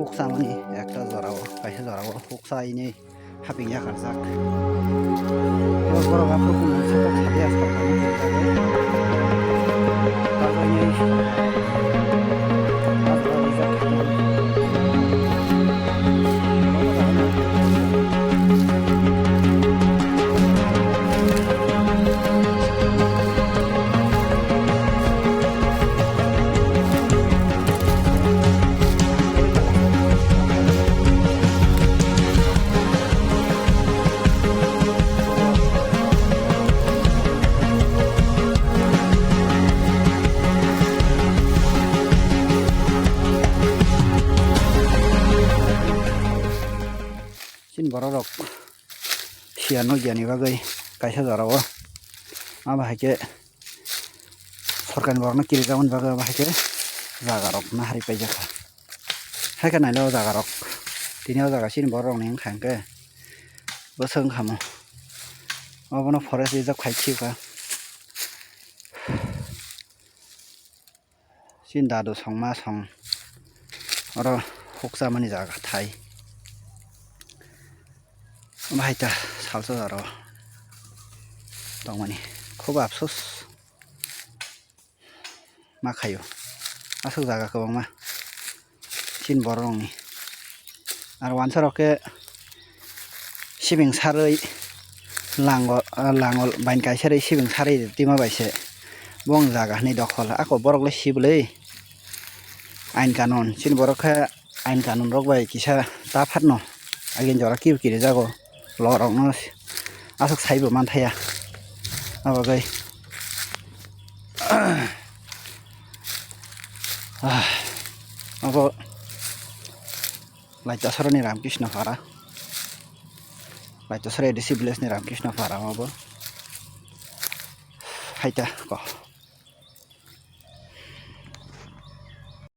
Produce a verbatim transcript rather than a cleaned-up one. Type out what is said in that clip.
Huk chamani ekta jorao, kaisa jorao huk chaini haping yakarjak. Borok aphuru kunu satok sadia satok kunu huk chago. Tabuini Chini borok rok siya nukya ni bagwi kaisa jora o. Abo hai khe sorkar ni borok no kirijak mani bagwi abo hai khe jaga rok nahari paijak kha. Hai khe nailai o jaga rok, tini o jaga chini borok rok ni wngkha hwnkhe bwswk wngkha mo. Obono forest reserve khai khiba. Chini dadu song ma song oro huk chamani jaga thai. Omo hai ta salsa jaro tongmani, khub afsus ma khaio. Aswk jaga kwbangma chini borok rokni. Aro wansa rok khe sibing sarwi lango, lango bain kaisa rwi sibing sarwi tima bai se bong jaga hwnwi dokhol. Ako borok le sibwlwi ain kanun, chini borok khe ain kanun rok bai kisa ta phatno agin jora kiu kiri jago. Lo rok no aswk saibo manthaya. Abo gai abo Laitasarani Ramkrishna Para, Laitasara A D C village ni Ramkrishna Para abo. Haita ko.